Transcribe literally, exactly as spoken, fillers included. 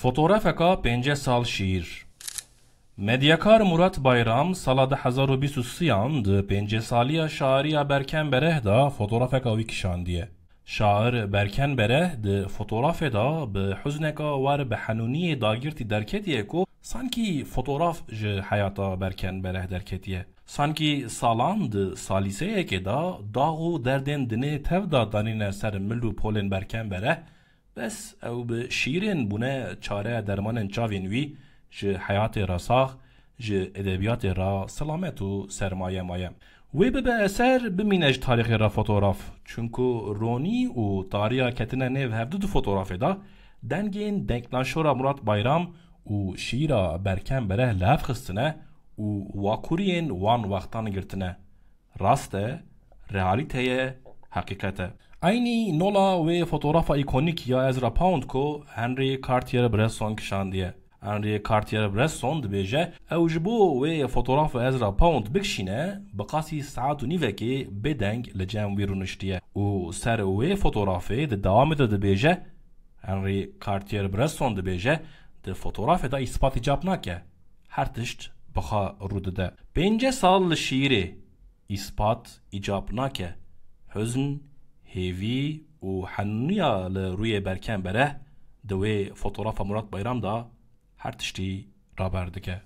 Fotografeka pêncî sal şîîr. Medyakar Murat Bayram sala du hezar û bîst û sêyan di pêncî saliya şairiya Berken Bereh de fotografeka wî kişandiye. Şair Berken Bereh di fotografê de bi huzneka war bi henûniyê dagirtî derketiye ku sankî fotograf ji heyata Berken Bereh derketiye. Sankî salan di salîseyekê de dax û derdên dinê tev de danîne ser mil û polên Berken Bereh, bes ew bi şîrên bûne çare dermanên çavên wî, ji heyatê re sax, ji edebiyatê re selamet û sermaye maye. Wê bibe eser, bimîne ji tarîxê re fotograf. Çunku ronî û tariya ketine nêv hevdu di fotografê de, dengên denknaşora Murat Bayram û şîra Berken Bereh li hev xistine û wakuriyên wan wextan girtine. Rast e, realîte ye, heqîqet e. Eynî nola wê fotografa îkonîk ya Ezra Pound ku Henry Cartier-Bresson kişandiye. Henry Cartier-Bresson dibêje, ew ji bo wê fotografa Ezra Pound bikişîne, bi qasî saet û nîvekê bêdeng li cem wî rûniştiye û ser wê fotografê di dewamê de dibêje, Henry Cartier-Bresson dibêje, di fotografê de îspat îcab nake. Her tişt bi xwe rû dide. Pêncî sal li şîîrê îspat îcab nake. Huzn, hêvî û henûniya li rûyê Berken Bereh di wê fotografa Murat Bayram de her tiştî raber dike.